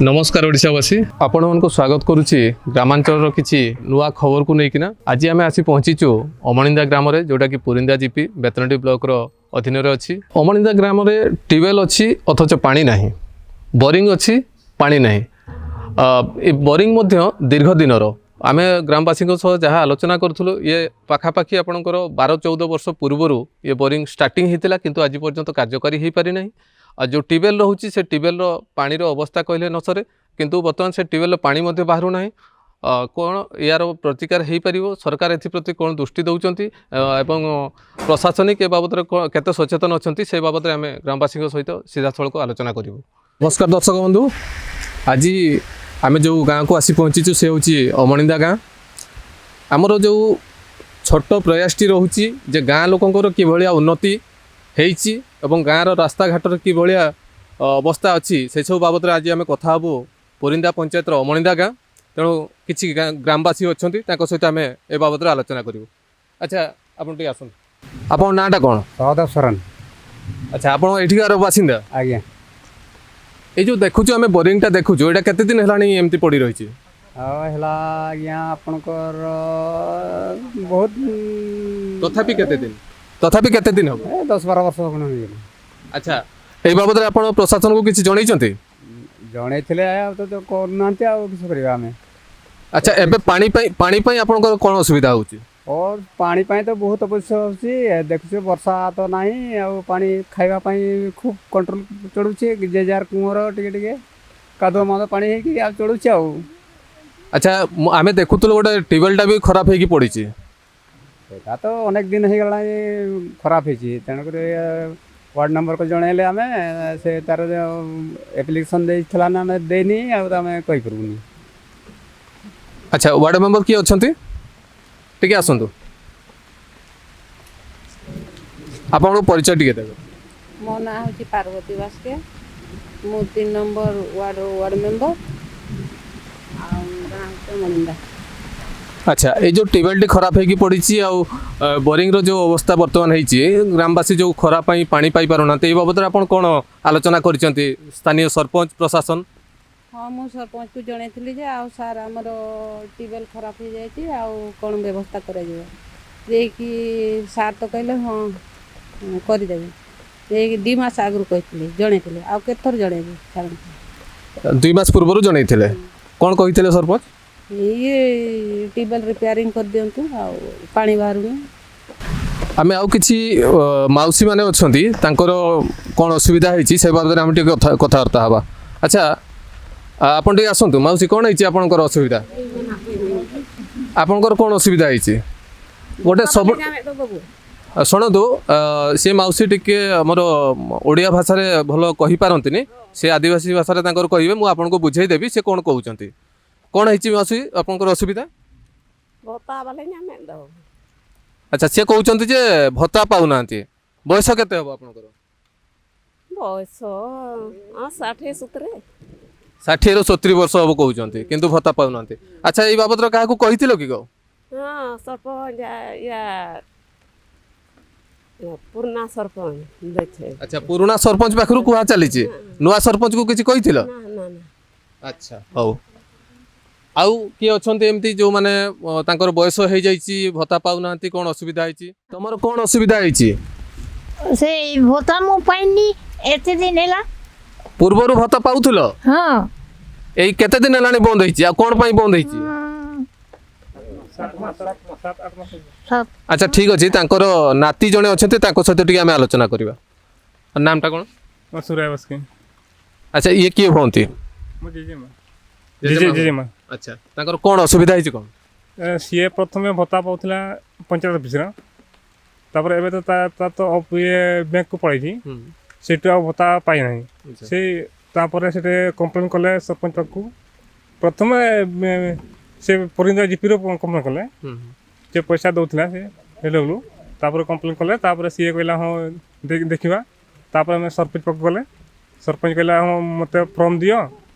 ନମସ୍କାର ଓଡ଼ିଶାବାସୀ, ଆପଣମାନଙ୍କୁ ସ୍ୱାଗତ କରୁଛି ଗ୍ରାମାଞ୍ଚଳର କିଛି ନୂଆ ଖବରକୁ ନେଇକିନା। ଆଜି ଆମେ ଆସି ପହଞ୍ଚିଛୁ ଅମଣିନ୍ଦା ଗ୍ରାମରେ, ଯେଉଁଟାକି ପୁରିନ୍ଦା ଜିପି ବେତନଟି ବ୍ଲକର ଅଧୀନରେ ଅଛି। ଅମଣିନ୍ଦା ଗ୍ରାମରେ ଟ୍ୟୁବୱେଲ୍ ଅଛି ଅଥଚ ପାଣି ନାହିଁ, ବୋରିଂ ଅଛି ପାଣି ନାହିଁ। ଏ ବୋରିଂ ମଧ୍ୟ ଦୀର୍ଘ ଦିନର। ଆମେ ଗ୍ରାମବାସୀଙ୍କ ସହ ଯାହା ଆଲୋଚନା କରୁଥିଲୁ, ଇଏ ପାଖାପାଖି ଆପଣଙ୍କର 12-14 ବର୍ଷ ପୂର୍ବରୁ ଇଏ ବୋରିଂ ଷ୍ଟାର୍ଟିଂ ହେଇଥିଲା, କିନ୍ତୁ ଆଜି ପର୍ଯ୍ୟନ୍ତ କାର୍ଯ୍ୟକାରୀ ହୋଇପାରିନାହିଁ। ଆଉ ଯେଉଁ ଟ୍ୟୁବୱେଲ୍ ରହୁଛି, ସେ ଟ୍ୟୁବୱେଲ୍ର ପାଣିର ଅବସ୍ଥା କହିଲେ ନ ସରେ, କିନ୍ତୁ ବର୍ତ୍ତମାନ ସେ ଟ୍ୟୁବୱେଲ୍ର ପାଣି ମଧ୍ୟ ବାହାରୁ ନାହିଁ। କ'ଣ ଏହାର ପ୍ରତିକାର ହେଇପାରିବ? ସରକାର ଏଥିପ୍ରତି କ'ଣ ଦୃଷ୍ଟି ଦେଉଛନ୍ତି ଏବଂ ପ୍ରଶାସନିକ ଏ ବାବଦରେ କେତେ ସଚେତନ ଅଛନ୍ତି, ସେ ବାବଦରେ ଆମେ ଗ୍ରାମବାସୀଙ୍କ ସହିତ ସିଧାସଳଖ ଆଲୋଚନା କରିବୁ। ନମସ୍କାର ଦର୍ଶକ ବନ୍ଧୁ, ଆଜି ଆମେ ଯେଉଁ ଗାଁକୁ ଆସି ପହଞ୍ଚିଛୁ ସେ ହେଉଛି ଅମଣିନ୍ଦା ଗାଁ। ଆମର ଯେଉଁ ଛୋଟ ପ୍ରୟାସଟି ରହୁଛି ଯେ ଗାଁ ଲୋକଙ୍କର କିଭଳିଆ ଉନ୍ନତି ହେଇଛି ଏବଂ ଗାଁର ରାସ୍ତାଘାଟର କିଭଳିଆ ଅବସ୍ଥା ଅଛି, ସେସବୁ ବାବଦରେ ଆଜି ଆମେ କଥା ହେବୁ ପୁରିନ୍ଦା ପଞ୍ଚାୟତର ଅମଣିନ୍ଦା ଗାଁ। ତେଣୁ କିଛି ଗ୍ରାମବାସୀ ଅଛନ୍ତି, ତାଙ୍କ ସହିତ ଆମେ ଏ ବାବଦରେ ଆଲୋଚନା କରିବୁ। ଆଚ୍ଛା, ଆପଣ ଟିକେ ଆସନ୍ତୁ। ଆପଣଙ୍କ ନାଁଟା କ'ଣ? ସହଦେବ ସରେନ। ଆଚ୍ଛା, ଆପଣ ଏଠିକାର ବାସିନ୍ଦା? ଆଜ୍ଞା। ଏଇ ଯେଉଁ ଦେଖୁଛୁ ଆମେ ବୋରିଂଟା ଦେଖୁଛୁ, ଏଇଟା କେତେ ଦିନ ହେଲାଣି ଏମିତି ପଡ଼ି ରହିଛି? ଆଉ ହେଲା ଆଜ୍ଞା, ଆପଣଙ୍କର ବହୁତ। ତଥାପି କେତେ ଦିନ ହେବ? ଏ 10-12 ବର୍ଷ ଖଣ୍ଡେ ହେଇଗଲା। ଆଚ୍ଛା, ଏଇ ବାବଦରେ ଆପଣ ପ୍ରଶାସନକୁ କିଛି ଜଣେଇଛନ୍ତି? ଜଣେଇଥିଲେ, ଆଉ ତ କରୁନାହାନ୍ତି, ଆଉ କିଛି କରିବା ଆମେ? ଆଚ୍ଛା, ଏବେ ପାଣି ପାଇଁ ଆପଣଙ୍କର କ'ଣ ଅସୁବିଧା ହେଉଛି? ଓ, ପାଣି ପାଇଁ ତ ବହୁତ ଅବଶ୍ୟ ହେଉଛି। ଦେଖୁଛୁ, ବର୍ଷା ତ ନାହିଁ, ଆଉ ପାଣି ଖାଇବା ପାଇଁ ଖୁବ୍ କଣ୍ଟ୍ରୋଲ ଚଳୁଛି। ଯେ ଯାହାର କୂଅର ଟିକେ ଟିକେ କାଦୁଅ ମାଦୁଅ ପାଣି ହେଇକି ଆଉ ଚଳୁଛି ଆଉ। ଆଚ୍ଛା, ଆମେ ଦେଖୁଥିଲୁ ଗୋଟେ ଟ୍ୟୁବୱେଲ୍ଟା ବି ଖରାପ ହେଇକି ପଡ଼ିଛି। ସେଇଟା ତ ଅନେକ ଦିନ ହେଇଗଲାଣି ଖରାପ ହେଇଛି। ତେଣୁକରି ୱାର୍ଡ଼ ମେମ୍ବରକୁ ଜଣେଇଲେ ଆମେ, ସେ ତାର ଆପ୍ଲିକେସନ୍ ଦେଇଥିଲା ନା ଆମେ ଦେଇନି, ଆଉ ତ ଆମେ କହିପାରିବୁନି। ଆଚ୍ଛା, ୱାର୍ଡ଼ ମେମ୍ବର କିଏ ଅଛନ୍ତି? ଟିକେ ଆସନ୍ତୁ, ଆପଣଙ୍କ ପରିଚୟ ଟିକେ ଦେବେ। ମୋ ନାଁ ହେଉଛି ପାର୍ବତୀ ବାସ୍କେ। ମୁଁ 3 ନମ୍ବର ୱାର୍ଡ଼ର ୱାର୍ଡ଼ ମେମ୍ବର ଆଉ ଗାଁ ହେଉଛି ମଣିନ୍ଦା। ଆଚ୍ଛା, ଏଇ ଯେଉଁ ଟ୍ୟୁବୱେଲ୍ଟି ଖରାପ ହେଇକି ପଡ଼ିଛି ଆଉ ବୋରିଂର ଯେଉଁ ଅବସ୍ଥା ବର୍ତ୍ତମାନ ହେଇଛି, ଗ୍ରାମବାସୀ ଯେଉଁ ଖରା ପାଇଁ ପାଣି ପାଇପାରୁନାହାନ୍ତି, ଏଇ ବାବଦରେ ଆପଣ କ'ଣ ଆଲୋଚନା କରିଛନ୍ତି ସ୍ଥାନୀୟ ସରପଞ୍ଚ, ପ୍ରଶାସନ? ହଁ, ମୁଁ ସରପଞ୍ଚକୁ ଜଣେଇଥିଲି ଯେ ଆଉ ସାର୍, ଆମର ଟ୍ୟୁବୱେଲ୍ ଖରାପ ହେଇଯାଇଛି, ଆଉ କ'ଣ ବ୍ୟବସ୍ଥା କରାଯିବ। ଯାଇକି ସାର୍ ତ କହିଲେ ହଁ କରିଦେବେ। ଯାଇକି 2 ମାସ ଆଗରୁ କହିଥିଲି, ଜଣେଇଥିଲି। ଆଉ କେତେଥର ଜଣେଇବି ସାର୍ଙ୍କୁ? 2 ମାସ ପୂର୍ବରୁ ଜଣେଇଥିଲେ। କ'ଣ କହିଥିଲେ ସରପଞ୍ଚ? ଇଏ ଟ୍ୟୁବୱେଲ୍ ରିପେୟାରିଂ କରିଦିଅନ୍ତୁ, ଆଉ ପାଣି ବାହାରୁନି। ଆମେ ଆଉ କିଛି ମାଉସୀ ମାନେ ଅଛନ୍ତି, ତାଙ୍କର କ'ଣ ଅସୁବିଧା ହେଇଛି ସେ ବାବଦରେ ଆମେ ଟିକେ କଥାବାର୍ତ୍ତା ହେବା। ଆଚ୍ଛା, ଆପଣ ଟିକେ ଆସନ୍ତୁ। ମାଉସୀ, କ'ଣ ହେଇଛି ଆପଣଙ୍କର ଅସୁବିଧା? ଆପଣଙ୍କର କ'ଣ ଅସୁବିଧା ହେଇଛି? ଗୋଟେ ସବୁ ଶୁଣନ୍ତୁ, ସେ ମାଉସୀ ଟିକେ ଆମର ଓଡ଼ିଆ ଭାଷାରେ ଭଲ କହିପାରନ୍ତିନି, ସେ ଆଦିବାସୀ ଭାଷାରେ ତାଙ୍କର କହିବେ, ମୁଁ ଆପଣଙ୍କୁ ବୁଝେଇ ଦେବି ସେ କ'ଣ କହୁଛନ୍ତି। କ'ଣ ହେଇଛି ମାଉସୀ ଆପଣଙ୍କର ଅସୁବିଧା? ଭତ୍ତା ବାଲେ ଆମେ ଦଉ। ଆଚ୍ଛା, ସେ କହୁଛନ୍ତି ଯେ ଭତ୍ତା ପାଉନାହାନ୍ତି। ବୟସ କେତେ ହେବ ଆପଣଙ୍କର? ବୟସ 60-70। 60ରୁ 70 ବର୍ଷ ହେବ କହୁଛନ୍ତି, କିନ୍ତୁ ଭତ୍ତା ପାଉନାହାନ୍ତି। ଆଚ୍ଛା, ଏଇ ବାବଦରେ କାହାକୁ କହିଥିଲ କି ଗୋ? ହଁ, ସରପଞ୍ଚ, ୟା ପୁରୁଣା ସରପଞ୍ଚ ଦେଖେ। ଆଚ୍ଛା, ପୁରୁଣା ସରପଞ୍ଚ ପାଖରୁ କୁହା ଚାଲିଛି, ନୂଆ ସରପଞ୍ଚକୁ କିଛି କହିଥିଲ? ନା ନା ନା। ଆଚ୍ଛା, ହଉ। ଆଉ କିଏ ଅଛନ୍ତି ଏମିତି ଯେଉଁମାନେ ତାଙ୍କର ବୟସ ହେଇଯାଇଛି, ଭତ୍ତା ପାଉନାହାନ୍ତି? କ'ଣ ଅସୁବିଧା ହେଇଛି ତମର? କ'ଣ ଅସୁବିଧା ହେଇଛି? ସେଇ ଭତ୍ତା ମୁଁ ପାଇନି ଏତେ ଦିନ ହେଲା। ପୂର୍ବରୁ ଭତ୍ତା ପାଉଥିଲ? ହଁ। ଏଇ କେତେ ଦିନ ହେଲାଣି ବନ୍ଦ ହେଇଛି? ଆଉ କ'ଣ ପାଇଁ ବନ୍ଦ ହେଇଛି? ସାତ। ଆଚ୍ଛା, ଠିକ୍ ଅଛି। ତାଙ୍କର ନାତି ଜଣେ ଅଛନ୍ତି, ତାଙ୍କ ସହିତ ଟିକେ ଆମେ ଆଲୋଚନା କରିବା। ନାମଟା କ'ଣ? ସୁରାୟ ବାସ୍କେ। ଆଚ୍ଛା, ଇଏ କିଏ ହୁଅନ୍ତି? ମୋ ଜେଜେମା, ଜେଜେ ଜେଜେମା। ଆଚ୍ଛା, ତାଙ୍କର କ'ଣ ଅସୁବିଧା ହେଇଛି କ'ଣ? ସିଏ ପ୍ରଥମେ ଭତ୍ତା ପାଉଥିଲା ପଞ୍ଚାୟତ ଅଫିସର, ତାପରେ ଏବେ ତ ତା ତ ଇଏ ବ୍ୟାଙ୍କକୁ ପଳେଇଛି, ସେଠୁ ଆଉ ଭତ୍ତା ପାଇନାହିଁ ସେ। ତାପରେ ସେଠି କମ୍ପ୍ଲେନ୍ କଲେ ସରପଞ୍ଚ ପାଖକୁ ପ୍ରଥମେ, ସେ ପରିନ୍ଦା ଜିପିର କମ୍ପ୍ଲେନ୍ କଲେ। ସେ ପଇସା ଦେଉଥିଲା ସେ ହେଲୁ, ତାପରେ କମ୍ପ୍ଲେନ୍ କଲେ, ତାପରେ ସିଏ କହିଲା ହଁ ଦେଖିବା। ତାପରେ ଆମେ ସରପଞ୍ଚ ପାଖକୁ ଗଲେ। ସରପଞ୍ଚ କହିଲା ହଁ, ମୋତେ ଫର୍ମ ଦିଅ,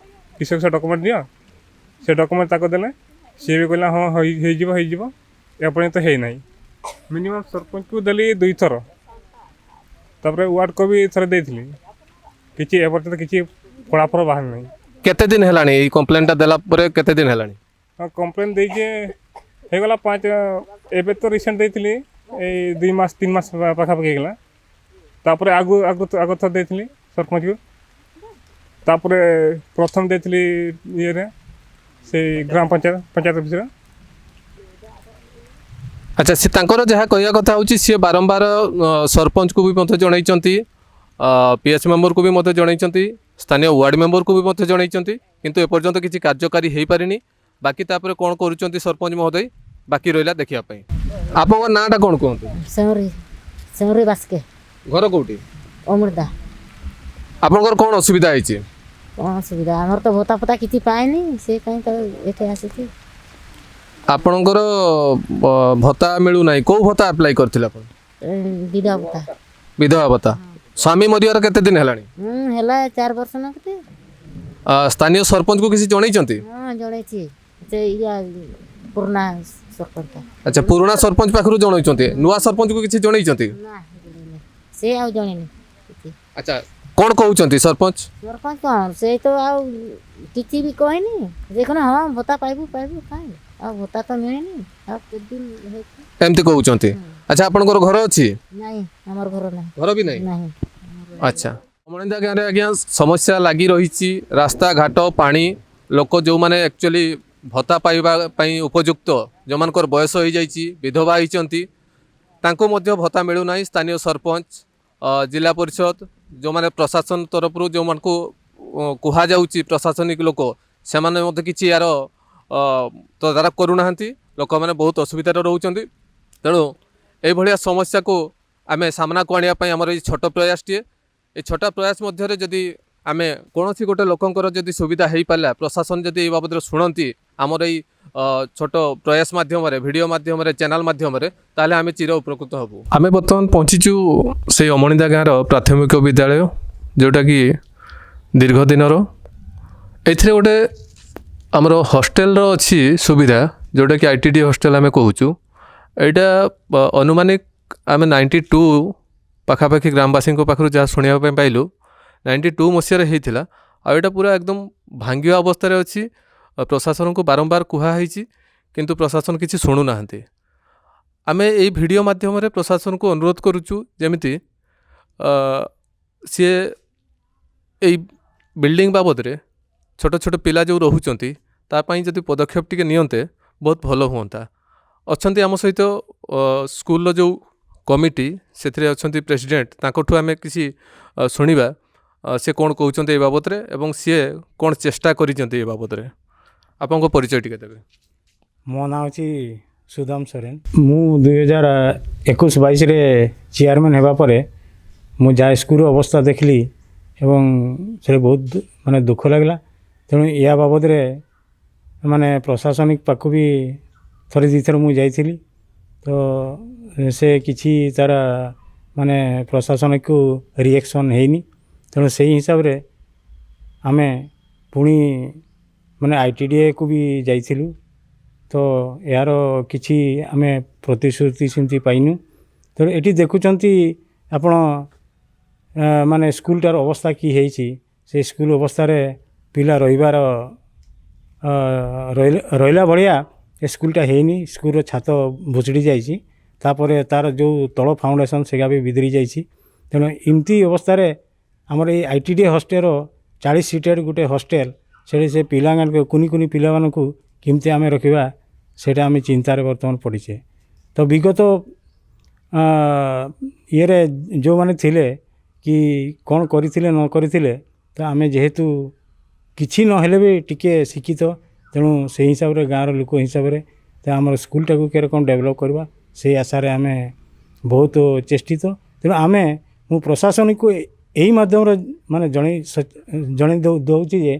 କିସ କିସ ଡକୁମେଣ୍ଟ ଦିଅ। ସେ ଡକୁମେଣ୍ଟ ତାକୁ ଦେଲେ। ସିଏ ବି କହିଲା ହଁ, ହେଇଯିବ ହେଇଯିବ, ଏପର୍ଯ୍ୟନ୍ତ ହେଇନାହିଁ। ମିନିମମ୍ ସରପଞ୍ଚକୁ ଦେଲି ଦୁଇଥର, ତାପରେ ୱାର୍ଡ଼କୁ ବି ଥରେ ଦେଇଥିଲି, କିଛି ଏପର୍ଯ୍ୟନ୍ତ କିଛି ଫଳାଫଳ ବାହାରି ନାହିଁ। କେତେ ଦିନ ହେଲାଣି ଏଇ କମ୍ପ୍ଲେନଟା ଦେଲା ପରେ କେତେ ଦିନ ହେଲାଣି? ହଁ, କମ୍ପ୍ଲେନ୍ ଦେଇଛି ହେଇଗଲା 5, ଏବେ ତ ରିସେଣ୍ଟ ଦେଇଥିଲି, ଏଇ 2 ମାସ 3 ମାସ ପାଖାପାଖି ହେଇଗଲା। ତାପରେ ଆଗୁ ଆଗ ଆଗ ଥର ଦେଇଥିଲି ସରପଞ୍ଚକୁ, ତାପରେ ପ୍ରଥମ ଦେଇଥିଲି ଇଏରେ ସେଇ ଗ୍ରାମ ପଞ୍ଚାୟତ, ପଞ୍ଚାୟତ ଅଫିସରେ। ଆଚ୍ଛା, ସେ ତାଙ୍କର ଯାହା କହିବା କଥା ହେଉଛି ସିଏ ବାରମ୍ବାର ସରପଞ୍ଚକୁ ବି ମଧ୍ୟ ଜଣାଇଛନ୍ତି, ପି ଏଚ୍ ମେମ୍ବରକୁ ବି ମଧ୍ୟ ଜଣାଇଛନ୍ତି, ସ୍ଥାନୀୟ ୱାର୍ଡ଼ ମେମ୍ବରକୁ ବି ମଧ୍ୟ ଜଣାଇଛନ୍ତି, କିନ୍ତୁ ଏପର୍ଯ୍ୟନ୍ତ କିଛି କାର୍ଯ୍ୟକାରୀ ହେଇପାରିନି। ବାକି ତାପରେ କ'ଣ କରୁଛନ୍ତି ସରପଞ୍ଚ ମହୋଦୟ ବାକି ରହିଲା ଦେଖିବା ପାଇଁ। ଆପଣଙ୍କ ନାଁଟା କ'ଣ କୁହନ୍ତୁ? ସେଉଁରି, ସେଉଁରି ବାସ୍କେ। ଘର କେଉଁଠି? ଅମୃତା। ଆପଣଙ୍କର କ'ଣ ଅସୁବିଧା ହେଇଛି? କ'ଣ ଅସୁବିଧା, ଆମର ତ ଭତ୍ତା ଫତା କିଛି ପାଇନି, ସେଇ ପାଇଁ ତ ଏଠି ଆସିଛି। ଆପଣଙ୍କର ଭତ୍ତା ମିଳୁନାହିଁ। କେଉଁ ଭତ୍ତା ଆପ୍ଲାଏ କରିଥିଲେ ଆପଣ? ବିଧବା ଭତ୍ତା। ବିଧବା ଭତ୍ତା। ସ୍ୱାମୀ ମରିବାର କେତେ ଦିନ ହେଲାଣି? ହେଲା 4 ବର୍ଷ ନା କେତେ। ସ୍ଥାନୀୟ ସରପଞ୍ଚକୁ କିଛି ଜଣେଇଛନ୍ତି? ହଁ, ଜଣେଇଛି, ସେ ଇয়া ପୁରୁଣା ସରପଞ୍ଚ। ଆଚ୍ଛା, ପୁରୁଣା ସରପଞ୍ଚ ପାଖରୁ ଜଣେଇଛନ୍ତି। ନୂଆ ସରପଞ୍ଚକୁ କିଛି ଜଣେଇଛନ୍ତି? ନା, ଜଣେଇନି। ସେ ଆଉ ଜଣେଇନି କିଛି। ଆଚ୍ଛା, କ'ଣ କହୁଛନ୍ତି ସରପଞ୍ଚ? ସରପଞ୍ଚ କ'ଣ, ସେ ତ ଆଉ କିଛି ବି କହିନି। ଯେ କ'ଣ, ହଁ ଭତ୍ତା ପାଇବୁ ପାଇବୁ, କାଇଁ ଆଉ ଭତ୍ତା ତ ମିଳିନି, ଆଉ କେତେ ଦିନ ହେଇଛି। ଏମିତି କହୁଛନ୍ତି। ଆଚ୍ଛା, ଆପଣଙ୍କର ଘର ଅଛି? ନାଇଁ, ଆମର ଘର ନାହିଁ। ଘର ବି ନାହିଁ? ନାହିଁ। ଆଚ୍ଛା, ଅମଣିନ୍ଦା ଗାଁରେ ଆଜ୍ଞା ସମସ୍ୟା ଲାଗି ରହିଛି, ରାସ୍ତାଘାଟ, ପାଣି। ଲୋକ ଯେଉଁମାନେ ଆକ୍ଚୁଆଲି ଭତ୍ତା ପାଇବା ପାଇଁ ଉପଯୁକ୍ତ, ଯେଉଁମାନଙ୍କର ବୟସ ହେଇଯାଇଛି, ବିଧବା ହେଇଛନ୍ତି, ତାଙ୍କୁ ମଧ୍ୟ ଭତ୍ତା ମିଳୁନାହିଁ। ସ୍ଥାନୀୟ ସରପଞ୍ଚ, ଜିଲ୍ଲା ପରିଷଦ, ଯେଉଁମାନେ ପ୍ରଶାସନ ତରଫରୁ ଯେଉଁମାନଙ୍କୁ କୁହାଯାଉଛି ପ୍ରଶାସନିକ ଲୋକ, ସେମାନେ ମଧ୍ୟ କିଛି ଏହାର ତଦାରଖ କରୁନାହାନ୍ତି। ଲୋକମାନେ ବହୁତ ଅସୁବିଧାରେ ରହୁଛନ୍ତି। ତେଣୁ ଏଇଭଳିଆ ସମସ୍ୟାକୁ ଆମେ ସାମ୍ନାକୁ ଆଣିବା ପାଇଁ ଆମର ଏଇ ଛୋଟ ପ୍ରୟାସଟିଏ। ଏ ଛୋଟ ପ୍ରୟାସ ମଧ୍ୟରେ ଯଦି ଆମେ କୌଣସି ଗୋଟେ ଲୋକଙ୍କର ଯଦି ସୁବିଧା ହେଇପାରିଲା, ପ୍ରଶାସନ ଯଦି ଏଇ ବାବଦରେ ଶୁଣନ୍ତି ଆମର ଏଇ ଛୋଟ ପ୍ରୟାସ ମାଧ୍ୟମରେ, ଭିଡ଼ିଓ ମାଧ୍ୟମରେ, ଚ୍ୟାନେଲ୍ ମାଧ୍ୟମରେ, ତାହେଲେ ଆମେ ଚିର ଉପକୃତ ହେବୁ। ଆମେ ବର୍ତ୍ତମାନ ପହଞ୍ଚିଛୁ ସେଇ ଅମଣିନ୍ଦା ଗାଁର ପ୍ରାଥମିକ ବିଦ୍ୟାଳୟ, ଯେଉଁଟାକି ଦୀର୍ଘ ଦିନର। ଏଥିରେ ଗୋଟେ ଆମର ହଷ୍ଟେଲର ଅଛି ସୁବିଧା, ଯେଉଁଟାକି ଆଇଟିଡି ହଷ୍ଟେଲ ଆମେ କହୁଛୁ। ଏଇଟା ଅନୁମାନିକ ଆମେ 92 ପାଖାପାଖି ଗ୍ରାମବାସୀଙ୍କ ପାଖରୁ ଯାହା ଶୁଣିବା ପାଇଁ ପାଇଲୁ, 92 ମସିହାରେ ହେଇଥିଲା। ଆଉ ଏଇଟା ପୁରା ଏକଦମ ଭାଙ୍ଗିବା ଅବସ୍ଥାରେ ଅଛି। ପ୍ରଶାସନକୁ ବାରମ୍ବାର କୁହାହେଇଛି, କିନ୍ତୁ ପ୍ରଶାସନ କିଛି ଶୁଣୁନାହାନ୍ତି। ଆମେ ଏଇ ଭିଡ଼ିଓ ମାଧ୍ୟମରେ ପ୍ରଶାସନକୁ ଅନୁରୋଧ କରୁଛୁ, ଯେମିତି ସିଏ ଏଇ ବିଲ୍ଡିଂ ବାବଦରେ ଛୋଟ ଛୋଟ ପିଲା ଯେଉଁ ରହୁଛନ୍ତି ତା ପାଇଁ ଯଦି ପଦକ୍ଷେପ ଟିକେ ନିଅନ୍ତେ, ବହୁତ ଭଲ ହୁଅନ୍ତା। ଅଛନ୍ତି ଆମ ସହିତ ସ୍କୁଲର ଯେଉଁ କମିଟି, ସେଥିରେ ଅଛନ୍ତି ପ୍ରେସିଡେଣ୍ଟ। ତାଙ୍କଠୁ ଆମେ କିଛି ଶୁଣିବା, ସେ କ'ଣ କହୁଛନ୍ତି ଏ ବାବଦରେ ଏବଂ ସିଏ କ'ଣ ଚେଷ୍ଟା କରିଛନ୍ତି ଏ ବାବଦରେ। ଆପଣଙ୍କ ପରିଚୟ ଟିକେ ଦେବେ? ମୋ ନାଁ ହେଉଛି ସୁଦାମ ସୋରେନ। ମୁଁ 2021-22ରେ ଚେୟାରମ୍ୟାନ୍ ହେବା ପରେ ମୁଁ ଯାହା ସ୍କୁଲର ଅବସ୍ଥା ଦେଖିଲି ଏବଂ ସେଟା ବହୁତ ମାନେ ଦୁଃଖ ଲାଗିଲା। ତେଣୁ ୟା ବାବଦରେ ମାନେ ପ୍ରଶାସନିକ ପାଖକୁ ବି ଥରେ ଦୁଇଥର ମୁଁ ଯାଇଥିଲି, ତ ସେ କିଛି ତା'ର ମାନେ ପ୍ରଶାସନିକକୁ ରିଏକ୍ସନ୍ ହେଇନି। ତେଣୁ ସେଇ ହିସାବରେ ଆମେ ପୁଣି ମାନେ ଆଇଟିଡିଏକୁ ବି ଯାଇଥିଲୁ, ତ ଏହାର କିଛି ଆମେ ପ୍ରତିଶ୍ରୁତି ସେମିତି ପାଇନୁ। ତେଣୁ ଏଠି ଦେଖୁଛନ୍ତି ଆପଣ ମାନେ ସ୍କୁଲଟାର ଅବସ୍ଥା କି ହେଇଛି। ସେ ସ୍କୁଲ ଅବସ୍ଥାରେ ପିଲା ରହିବାର ରହିଲା ଭଳିଆ ଏ ସ୍କୁଲଟା ହେଇନି। ସ୍କୁଲର ଛାତ ଭୁଷୁଡ଼ି ଯାଇଛି, ତାପରେ ତା'ର ଯେଉଁ ତଳ ଫାଉଣ୍ଡେସନ୍ ସେଗା ବି ବିଦୁରି ଯାଇଛି। ତେଣୁ ଏମିତି ଅବସ୍ଥାରେ ଆମର ଏଇ ଆଇଟିଡି ହଷ୍ଟେଲର 40 ସିଟେଡ଼ ଗୋଟେ ହଷ୍ଟେଲ, ସେଠି ସେ ପିଲାମାନଙ୍କୁ, କୁନି କୁନି ପିଲାମାନଙ୍କୁ କେମିତି ଆମେ ରଖିବା, ସେଇଟା ଆମେ ଚିନ୍ତାରେ ବର୍ତ୍ତମାନ ପଡ଼ିଛେ। ତ ବିଗତ ଇଏରେ ଯେଉଁମାନେ ଥିଲେ କି କ'ଣ କରିଥିଲେ ନ କରିଥିଲେ, ତ ଆମେ ଯେହେତୁ କିଛି ନହେଲେ ବି ଟିକେ ଶିକ୍ଷିତ, ତେଣୁ ସେଇ ହିସାବରେ ଗାଁର ଲୋକ ହିସାବରେ ତ ଆମର ସ୍କୁଲଟାକୁ କେରେ କ'ଣ ଡେଭଲପ୍ କରିବା, ସେଇ ଆଶାରେ ଆମେ ବହୁତ ଚେଷ୍ଟିତ। ତେଣୁ ଆମେ ମୁଁ ପ୍ରଶାସନକୁ ଏଇ ମାଧ୍ୟମରେ ମାନେ ଜଣେଇ ଜଣେଇ ଦେଉଛି ଯେ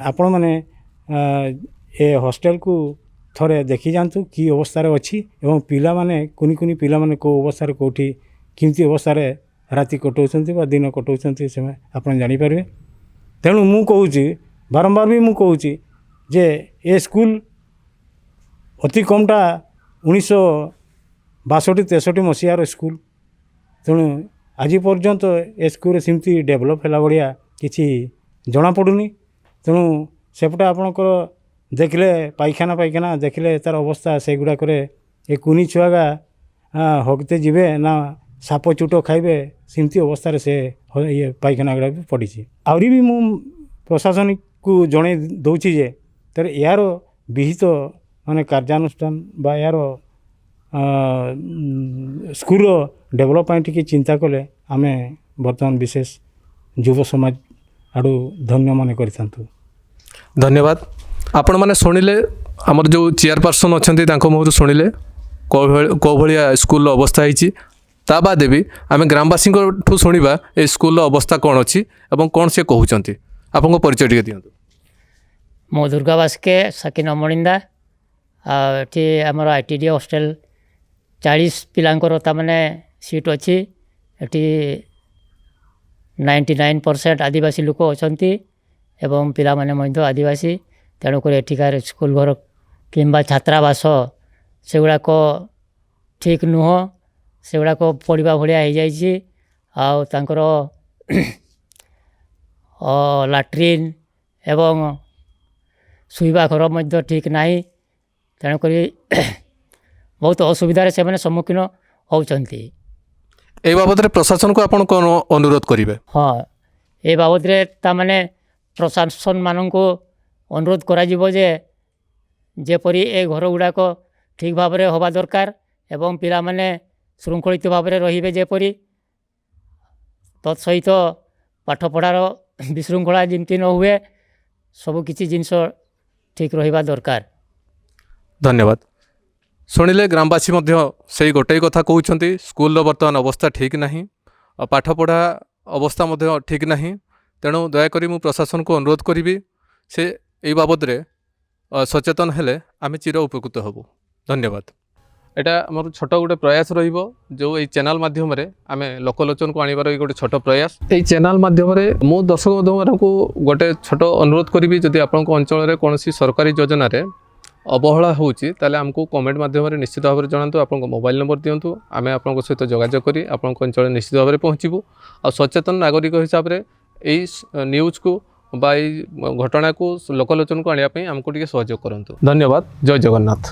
ଆପଣମାନେ ଏ ହଷ୍ଟେଲକୁ ଥରେ ଦେଖିଯାଆନ୍ତୁ କି ଅବସ୍ଥାରେ ଅଛି ଏବଂ ପିଲାମାନେ, କୁନି କୁନି ପିଲାମାନେ କେଉଁ ଅବସ୍ଥାରେ, କେଉଁଠି କେମିତି ଅବସ୍ଥାରେ ରାତି କଟାଉଛନ୍ତି ବା ଦିନ କଟାଉଛନ୍ତି, ସେମାନେ ଆପଣ ଜାଣିପାରିବେ। ତେଣୁ ମୁଁ କହୁଛି, ବାରମ୍ବାର ବି ମୁଁ କହୁଛି ଯେ ଏ ସ୍କୁଲ ଅତି କମ୍ଟା 1962-63 ମସିହାର ସ୍କୁଲ। ତେଣୁ ଆଜି ପର୍ଯ୍ୟନ୍ତ ଏ ସ୍କୁଲରେ ସେମିତି ଡେଭଲପ୍ ହେଲା ଭଳିଆ କିଛି ଜଣାପଡ଼ୁନି। ତେଣୁ ସେପଟେ ଆପଣଙ୍କର ଦେଖିଲେ ପାଇଖାନା ପାଇଖାନା ଦେଖିଲେ ତା'ର ଅବସ୍ଥା ସେଗୁଡ଼ାକରେ ଏ କୁନି ଛୁଆଗା ହଗତେ ଯିବେ ନା ସାପ ଚୁଟ ଖାଇବେ, ସେମିତି ଅବସ୍ଥାରେ ସେ ଇଏ ପାଇଖାନା ଗୁଡ଼ା ବି ପଡ଼ିଛି। ଆହୁରି ବି ମୁଁ ପ୍ରଶାସନିକକୁ ଜଣାଇ ଦେଉଛି ଯେ ତାର ଏହାର ବିହିତ ମାନେ କାର୍ଯ୍ୟାନୁଷ୍ଠାନ ବା ଏହାର ସ୍କୁଲର ଡେଭଲପ୍ ପାଇଁ ଟିକେ ଚିନ୍ତା କଲେ ଆମେ ବର୍ତ୍ତମାନ ବିଶେଷ ଯୁବ ସମାଜ ଆଡ଼ୁ ଧନ୍ୟ ମନେ କରିଥାନ୍ତୁ। ଧନ୍ୟବାଦ। ଆପଣମାନେ ଶୁଣିଲେ, ଆମର ଯେଉଁ ଚେୟାରପର୍ସନ୍ ଅଛନ୍ତି ତାଙ୍କ ମୁହଁରୁ ଶୁଣିଲେ କେଉଁ ଭଳିଆ ସ୍କୁଲର ଅବସ୍ଥା ହେଇଛି। ତା ବାଦେ ବି ଆମେ ଗ୍ରାମବାସୀଙ୍କଠୁ ଶୁଣିବା ଏ ସ୍କୁଲର ଅବସ୍ଥା କ'ଣ ଅଛି ଏବଂ କ'ଣ ସେ କହୁଛନ୍ତି। ଆପଣଙ୍କ ପରିଚୟ ଟିକେ ଦିଅନ୍ତୁ। ମୁଁ ଦୁର୍ଗା ବାସ୍କେ, ସାକିନ ଅମଣିନ୍ଦା। ଆଉ ଏଠି ଆମର ITD hostel 40 ପିଲାଙ୍କର ତାମାନେ ସିଟ୍ ଅଛି। ଏଠି 99% ଆଦିବାସୀ ଲୋକ ଅଛନ୍ତି ଏବଂ ପିଲାମାନେ ମଧ୍ୟ ଆଦିବାସୀ। ତେଣୁକରି ଏଠିକାର ସ୍କୁଲ ଘର କିମ୍ବା ଛାତ୍ରାବାସ ସେଗୁଡ଼ାକ ଠିକ୍ ନୁହଁ, ସେଗୁଡ଼ାକ ପଡ଼ିବା ଭଳିଆ ହେଇଯାଇଛି। ଆଉ ତାଙ୍କର ଲାଟ୍ରିନ୍ ଏବଂ ଶୋଇବା ଘର ମଧ୍ୟ ଠିକ୍ ନାହିଁ। ତେଣୁକରି ବହୁତ ଅସୁବିଧାରେ ସେମାନେ ସମ୍ମୁଖୀନ ହେଉଛନ୍ତି। ଏ ବାବଦରେ ପ୍ରଶାସନକୁ ଆପଣ କ'ଣ ଅନୁରୋଧ କରିବେ? ହଁ, ଏ ବାବଦରେ ତାମାନେ ପ୍ରଶାସନମାନଙ୍କୁ ଅନୁରୋଧ କରାଯିବ ଯେ ଯେପରି ଏ ଘର ଗୁଡ଼ାକ ଠିକ୍ ଭାବରେ ହେବା ଦରକାର ଏବଂ ପିଲାମାନେ ଶୃଙ୍ଖଳିତ ଭାବରେ ରହିବେ ଯେପରି, ତତ୍ ସହିତ ପାଠପଢ଼ାର ବିଶୃଙ୍ଖଳା ଯେମିତି ନ ହୁଏ, ସବୁକିଛି ଜିନିଷ ଠିକ୍ ରହିବା ଦରକାର। ଧନ୍ୟବାଦ। ଶୁଣିଲେ, ଗ୍ରାମବାସୀ ମଧ୍ୟ ସେଇ ଗୋଟାଏ କଥା କହୁଛନ୍ତି, ସ୍କୁଲର ବର୍ତ୍ତମାନ ଅବସ୍ଥା ଠିକ୍ ନାହିଁ ଆଉ ପାଠପଢ଼ା ଅବସ୍ଥା ମଧ୍ୟ ଠିକ୍ ନାହିଁ। ତେଣୁ ଦୟାକରି ମୁଁ ପ୍ରଶାସନକୁ ଅନୁରୋଧ କରିବି, ସେ ଏଇ ବାବଦରେ ସଚେତନ ହେଲେ ଆମେ ଚିର ଉପକୃତ ହେବୁ। ଧନ୍ୟବାଦ। ଏଇଟା ଆମର ଛୋଟ ଗୋଟେ ପ୍ରୟାସ ରହିବ, ଯେଉଁ ଏଇ ଚ୍ୟାନେଲ୍ ମାଧ୍ୟମରେ ଆମେ ଲୋକଲୋଚନକୁ ଆଣିବାର ଏଇ ଗୋଟେ ଛୋଟ ପ୍ରୟାସ। ଏଇ ଚ୍ୟାନେଲ୍ ମାଧ୍ୟମରେ ମୁଁ ଦର୍ଶକ ବନ୍ଧୁମାନଙ୍କୁ ଗୋଟେ ଛୋଟ ଅନୁରୋଧ କରିବି, ଯଦି ଆପଣଙ୍କ ଅଞ୍ଚଳରେ କୌଣସି ସରକାରୀ ଯୋଜନାରେ ଅବହେଳା ହେଉଛି, ତାହେଲେ ଆମକୁ କମେଣ୍ଟ ମାଧ୍ୟମରେ ନିଶ୍ଚିତ ଭାବରେ ଜଣାନ୍ତୁ। ଆପଣଙ୍କ ମୋବାଇଲ ନମ୍ବର ଦିଅନ୍ତୁ, ଆମେ ଆପଣଙ୍କ ସହିତ ଯୋଗାଯୋଗ କରି ଆପଣଙ୍କ ଅଞ୍ଚଳରେ ନିଶ୍ଚିତ ଭାବରେ ପହଞ୍ଚିବୁ। ଆଉ ସଚେତନ ନାଗରିକ ହିସାବରେ ଏଇ ନ୍ୟୁଜ୍କୁ ବା ଏଇ ଘଟଣାକୁ ଲୋକଲୋଚନକୁ ଆଣିବା ପାଇଁ ଆମକୁ ଟିକେ ସହଯୋଗ କରନ୍ତୁ। ଧନ୍ୟବାଦ। ଜୟ ଜଗନ୍ନାଥ।